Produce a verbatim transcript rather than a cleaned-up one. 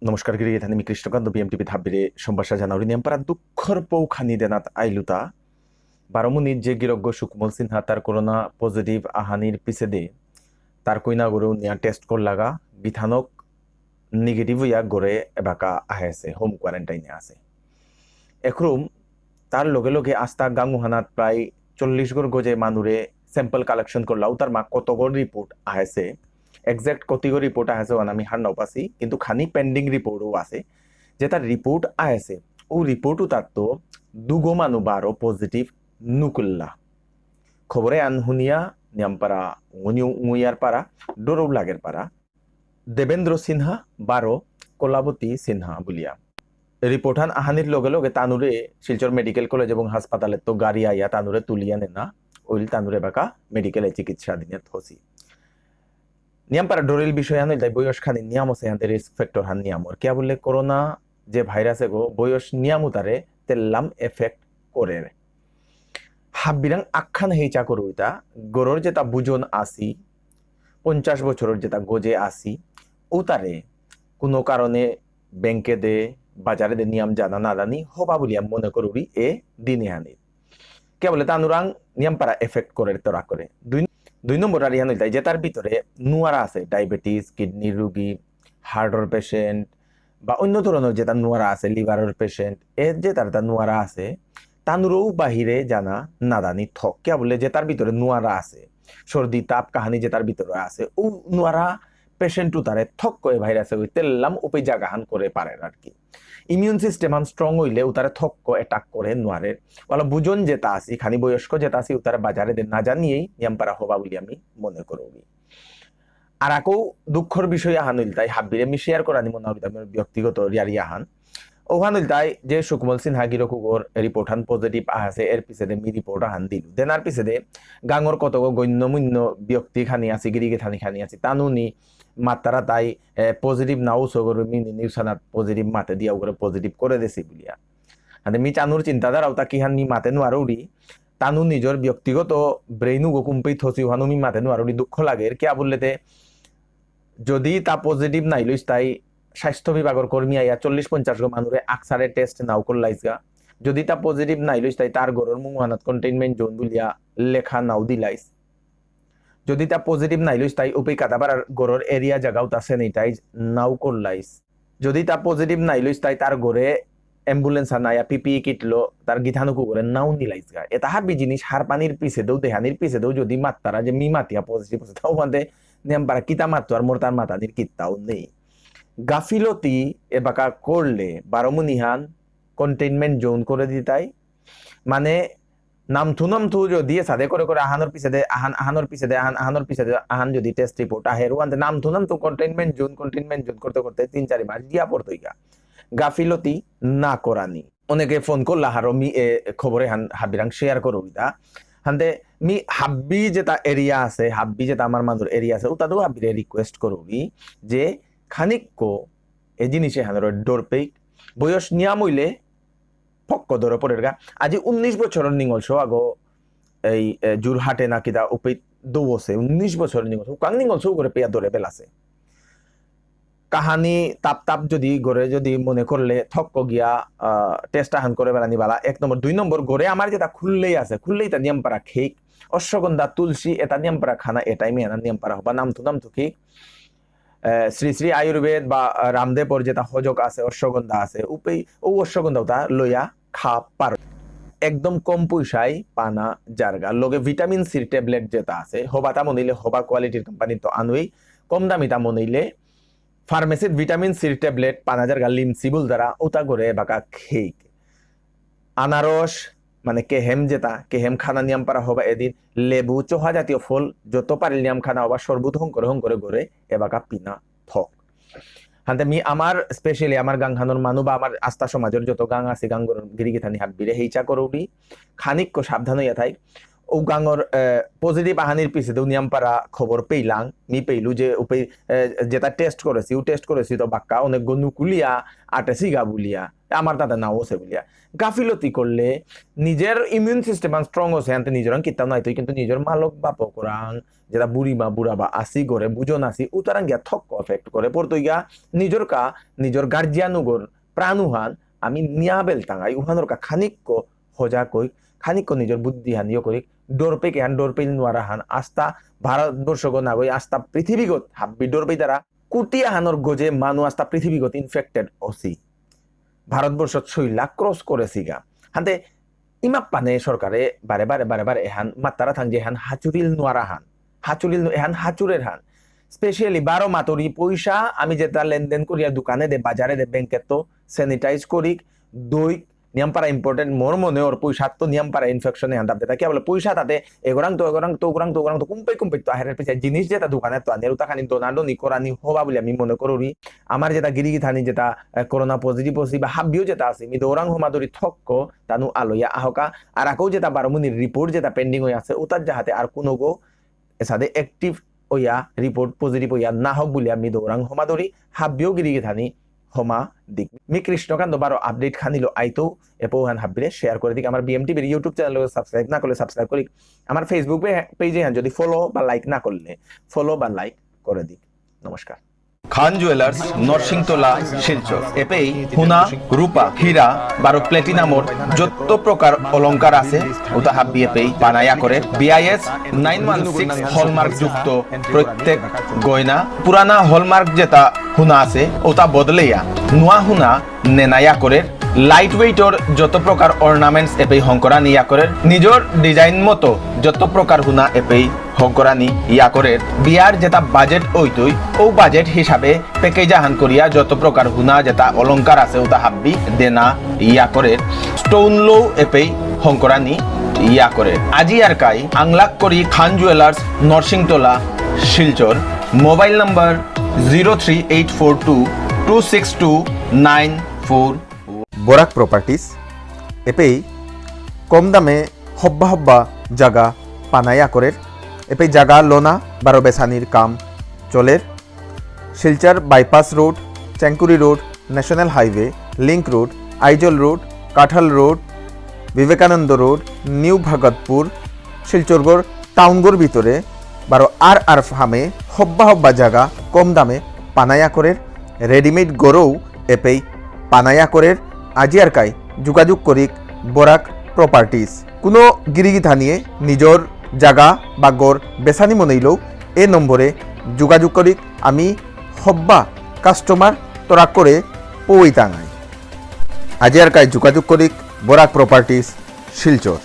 নমস্কার, গিরি গিথানি, মি কৃষ্ণকান্ত, বিএমটিভি থাব্বিরে সম্ভাষা জানাউরি। নিয়ামপারা দুঃখর পৌ খানি দেনাত আইলুতা। বারো মিনিট যে গিরকগ সুকমল সিনহা তার করোনা পজিটিভ আহানির পিছেদে তার কইনা গরু নিয়া টেস্ট করলাগা, গিথানক নেগেটিভ ইয়া গরে এবাকা আহেছে, হোম কোয়ারেন্টাইনে আছে। এখরুম তার লগে লগে আস্তা গাঙুহানাত প্রায় চল্লিশ গর গজে মানুরে স্যাম্পল কালেকশন করলা, উতার মা কতগর রিপোর্ট আহেছে, এক্সাক্ট কতিগর রিপোর্ট আহেছে ওহান আমি হার নাও পাসি, কিন্তু খানি পেন্ডিং রিপোর্টও আছে। যেতা রিপোর্ট আহেছে, ও রিপোর্ট উতার তো দুগো মানু বারো পজিটিভ নুকুল্লা। খবরে আন হুনিয়া নিয়ামপারা উঙুনি উঙুইয়ার পারা, ডরৌ লাগের পারা। দেবেন্দ্র সিনহা বারো কলাবতী সিনহা বুলিয়া। রিপোর্ট হান আহানির লগে লগে তানুরে শিলচর মেডিকেল কলেজ এবং হাসপাতালে তো গাড়ি আইয়া তানুরে তুলিয়া নেনা, ওইল তানুরে বাকা মেডিকেলে চিকিৎসাধীনে থসি। নিয়ামপারা ডরিল বিষয় হান ইলতাই বয়স খানি নিয়াম আছে হানতে রিস্ক ফ্যাক্টর হান নিয়ামর। কিয়া বুললে করোনা যে ভাইরাস এগো বয়স নিয়াম উতারে তেল্লাম এফেক্ট করে। হাব্বিরাং আখান হেইচা করুইতা, গরর যেতা বুজন আসি, পঞ্চাশ বছরর যেতা গজে আসি, উতারে কোনো কারণে ব্যাংকে দে, বাজারে দে নিয়াম জানা না জানি, হবা বুলিয়া মনে করুরি এ দিনে হানি। কিয়া বুললে তানুরাং নিয়ামপারা এফেক্ট করে তোরা করে। দুই, দুই নম্বর আর ইহান ইলতাই যেতার ভিতরে নুয়ারা আছে, ডায়াবেটিস, কিডনি রুগী, হার্টর পেশেন্ট, বা অন্য ধরনের যেতা নুয়ারা আছে, লিভারর পেশেন্ট, এ যেতার তা নুয়ারা আছে, তানুরও বাহিরে জানা নাদানি থক। কিয়া বুললে যেতার ভিতরে নুয়ারা আছে, সর্দি, তাপ, কাহানি যেতার ভিতরে আছে, ও নুয়ারা পেশেন্ট উতারে থক করে ভাইরাসে ওই তেল্লাম উপে জাগাহান করে পারে আর কি। ইমিউন সিস্টেম হান স্ট্রং হইলে উতারে থক করে অ্যাটাক করে নুয়ারে। ওলা বুজন যেতা আসি, খানি বয়স্ক যেতা আসি, উতারে বাজারে দে না জানিয়েই নিয়ামপারা হবা বুলি আমি মনে করি। আর আকো দুঃখর বিষয় আহান ইলতাই হাব্বিরে মি শেয়ার করানি মনে হইতা মোর ব্যক্তিগত রিয়ারি আহান। ওহান ইলতাই যে সুকমল সিনহা গিরকুগর রিপোর্ট হান পজিটিভ আহাসে, এর পিছেদে মি রিপোর্ট আহান দিল। দেনার পিছেদে গাঙর কতক গণ্যমান্য ব্যক্তি খানি আসি, গিরি গিথানি খানি আসি, তানুনি মাত্তারা তাই, এ, পজিটিভ নাও সগর মি নিউজ হানাত পজিটিভ মাতে দিয়া ওগরে পজিটিভ করে দেসি বুলিয়া। হাতে মি চানুর চিন্তাধারা উতা কি হান মি মাতে নুয়ারুরি, তানু নিজর ব্যক্তিগত ব্রেইনু গো কুম্পেই থসি ওহানু মি মাতে নুয়ারুরি দুঃখ লাগের। কিয়া বুললেতে যদি তা পজিটিভ নাই লইস তাই স্বাস্থ্য বিভাগর কর্মী আইয়া চল্লিশ পঞ্চাশ গো মানুরে আকসারে টেস্ট নাও করলাইসগা। যদি তা পজিটিভ নাই লইস তাই তার ঘরর মুঙহানাত কন্টেইনমেন্ট জোন বুলিয়া লেখা নাও দিলাইস। যদি তা পজিটিভ নাই লইস তাই উপেই কাদাপাড়ার ঘরর এরিয়া জাগাও তা স্যানিটাইজ নাও করলাইস। যদি তা পজিটিভ নাই লইস তাই তার ঘরে অ্যাম্বুলেন্স আনায়া পিপিই কিট লো তার গিথানুকু করে নাও নিলাইসগা। এতা হাবি জিনিস হারপানির পিছেদেও দেহানির পিছেদেও যদি মাত্তারা যে মি মাতিয়া পজিটিভ আছে তাও মাতে নিয়ামপারা কিতা মাত্তু আর মোর তার মাতানির কিত্তাও নেই। গাফিলতি এবাকা করলে বারো মুনিহান কন্টেইনমেন্ট জোন করে দিতাই। মানে নামথু নামথু যদি এসাদে করে করে আহানর পিছেদে আহান, আহানর পিছেদে আহান, আহানর পিছেদে আহান যদি টেস্ট রিপোর্ট আহে, ওহানতে নামথু নামথু কন্টেইনমেন্ট জোন, কন্টেইনমেন্ট জোন করতে করতে তিন চারি মাস গিয়া পড়তইগা। গাফিলতি না করানি। অনেকে ফোন করলা হারো মি এ খবরে হান হাবিরাং শেয়ার করুইতা। হানতে মি হাব্বি যেতা এরিয়া আছে, হাব্বি যেতা আমার মানুর এরিয়া আছে, উতাদেও হাব্বিরে রিকোয়েস্ট করুরি যে খানিক্য এ জিনিসে হানরে ডর পেইক। বয়স নিয়াম হইলে ফক্ক ধরে পড়ের গা। আজি উনিশ বছরর নিঙল সৌ আগো এই, এ, জোরহাটে না কিতা উপেই দৌছে, উনিশ বছরর নিঙল সৌ, কাং নিঙল সৌ করে পেয়া ধরে বেলাছে। কাহানি তাপ তাপ যদি ঘরে যদি মনে করলে থক্ক গিয়া, আহ, টেস্ট আহান করে বেড়ানি বালা, এক নম্বর। দুই নম্বর, ঘরে আমার যেতা খুললেই আছে, খুললেই তা নিয়ামপারা খেক, অশ্বগন্ধা, তুলসী, এতা নিয়ামপারা খানা, এ টাইমে আনা নিয়ামপারা হবা, নামথু নামথু খেক। এ, শ্রী শ্রী আয়ুর্বেদ বা, আহ, রামদেবর যেতা হজক আছে, অশ্বগন্ধা আছে, উপেই, ও অশ্বগন্ধা ওতা লইয়া খা পার। একদম কম পয়সায় পানা যারগা। লগে ভিটামিন সির ট্যাবলেট যেতা আছে, হবা তা মনিলে হবা কোয়ালিটির কোম্পানি তো আনুই, কম দামি তা মনিলে ফার্মেসির ভিটামিন সির ট্যাবলেট পানা যারগা লিমসি বুলতারা, ওতা করে বাকা খেক। আনারস, মানে কেহেম যেতা, কেহেম খানা নিয়ামপারা হবা এদিন, লেবু, চহা জাতীয় ফল, যত পারিল নিয়াম খানা হবা, সরবত হং করে হং করে করে, এবাকা পিনা থক। হানতে মি আমার, specially আমার গাংহানর মানু বা আমার আস্থা সমাজর যত গাং আছে, গাঙর গিরি গিথানি হাব্বিরে হেইচা করুরি, খানিক্য সাবধান হইয়া থাই। ও গাঙর, এ, পজিটিভ আহানির পিছেদেও নিয়ামপারা খবর পেইলাং, মি পেইলু যে উপেই, এ, যেতা টেস্ট করেছি, ও টেস্ট করেছি তো বাক্কা অনেক গো নুকুলিয়া আটেসিগা বুলিয়া। আমার তাতে নাও আছে বুলিয়া। গাফিলতি করলে নিজের ইমিউন সিস্টেম আন স্ট্রং আছে, আনতে নিজের আন কিতাও নাই তো, কিন্তু নিজের মালক বাপকরাং, যেটা বুড়ি মা বুড়া বা আসি ঘরে বুঝন আসি, উতারাং গিয়া থক্ক এফেক্ট করে পড়তো গিয়া। নিজের কা, নিজের গার্জিয়ান উগর প্রাণুহান আমি নিয়া বেলতাঙাই, উহানোর কা খানিক্য হজা কই, খানিক্য নিজের বুদ্ধি হান ইয়ে করি, ডরপে কে হান, ডরপে নোয়ারা হান, আস্তা ভারতবর্ষ গো নাগই, আস্তা পৃথিবীগত হাব্বি ডরপে তারা কুটি আহানোর গজে মানু আস্তা পৃথিবীগত ইনফেক্টেড অসি। ভারতবর্ষত ছয় লাখ ক্রস করেসিগা। হাতে ইমাপ্পানে সরকারে বারে বারে বারে বারে এহান মাত্তারা থাং যে এহান হাচুরিল নোয়ারা হান, হাচুরিল নু-, এহান হাচুরের হান। স্পেশালি বারো মাতুরি পয়সা আমি যেটা লেনদেন করিয়া দোকানে দে, বাজারে দে, ব্যাংকে তো স্যানিটাইজ করি, দই নিয়াম পারা ইম্পর্টেন্ট। মোর মনে ওর পয়সা তো নিয়াম পারা ইনফেকশনে হান দাবতে থাকে। বলে পয়সা তাতে এগোরাং তো, এগোরাং তো, এগোরাং তো, এগোরাং তো, কুম্পে কুম্পে তো আহের পিছে জিনিস যেটা দোকানে তো আনিয়া উতা খানি দোনাডোনি করানি হবা বলে আমি মনে করুরি। আমার যেটা গিরিগি থানি যেটা, এ, করোনা পজিটিভ অসি বা হাবিও যেটা আছে, মি দৌরাং হমাদুরি থক্ক তানু আলোয়া আহকা। আর আকো যেটা বারো মুনির রিপোর্ট যেটা পেন্ডিং হয়ে আছে, উতার যাহাতে আর কোনো গো এসাদে অ্যাক্টিভ হইয়া রিপোর্ট পজিটিভ হইয়া না হোক বলে আমি দৌরাং হমাদুরি হাবিও গিরিগি থানি হমা দিক। মি কৃষ্ণকান্ত বারো আপডেট খানিলো আইতো এপো হান হাবিরে শেয়ার করে দিক। আমার বিএমটিভির YouTube চ্যানেল সাবস্ক্রাইব না করলে সাবস্ক্রাইব করি। আমার Facebook পেজে হান যদি ফলো বা লাইক না করলে ফলো বা লাইক করে দিক। নমস্কার। খান জুয়েলার্স, নরসিংতলা, শিলচর। এপেই হুনা, রূপা, হীরা, বারো প্লেটিনামর যত প্রকার অলংকার আছে, উতা হাব্বি এপেই বানায়া করে। BIS nine one six hallmark যুক্ত প্রত্যেক গয়না, পুরানা হলমার্ক যেটা হুনা আছে, ওটা বদলেয়া নোয়া হুনা নেনা ইয়া করের। লাইট ওয়েটর যত প্রকার অর্নামেন্টস এপেই হংকরানি ইয়া করের। নিজর ডিজাইন মতো যত প্রকার হুনা এপেই হংকরানি ইয়া করের। বিয়ার যেটা বাজেট ওইতই, ও বাজেট হিসাবে প্যাকেজ আহান করিয়া যত প্রকার হুনা যেটা অলংকার আছে ওটা হাব্বি দেনা ইয়া করের। স্টোন লো এপেই হংকরানি ইয়া করের। আজি আর কাই আংলাক করি Khan jewellers, Narsingtola, Silchar. Mobile number zero three eight four two two six two nine four. Barak properties এপেই কম দামে হব্বা হব্বা জাগা পানায়া করের। এপেই জাগা লোনা বারো বেসানির কাম চলের। Silchar bypass road, Chengkuri road, national highway, link road, Aizawl road, Kathal road, Vivekananda road, new Bhagatpur, শিলচরগর টাউনগর ভিতরে বারো আর আর ফার্মে হব্বা হব্বা জাগা কম দামে পানায়া করের। রেডিমেড গরৌ এপেই পানায়া করের। আজি আর কাই যোগাযোগ করিক বরাক প্রপার্টিজ। কোনো গিরিগি থানিয়ে নিজর জাগা বা গর বেসানি মনেইলেও এ নম্বরে যোগাযোগ করিক। আমি হব্বা কাস্টমার তরাক করে পৌই তাঙাই। আজি আর কাই যোগাযোগ করিক বরাক প্রপার্টিজ শিলচর।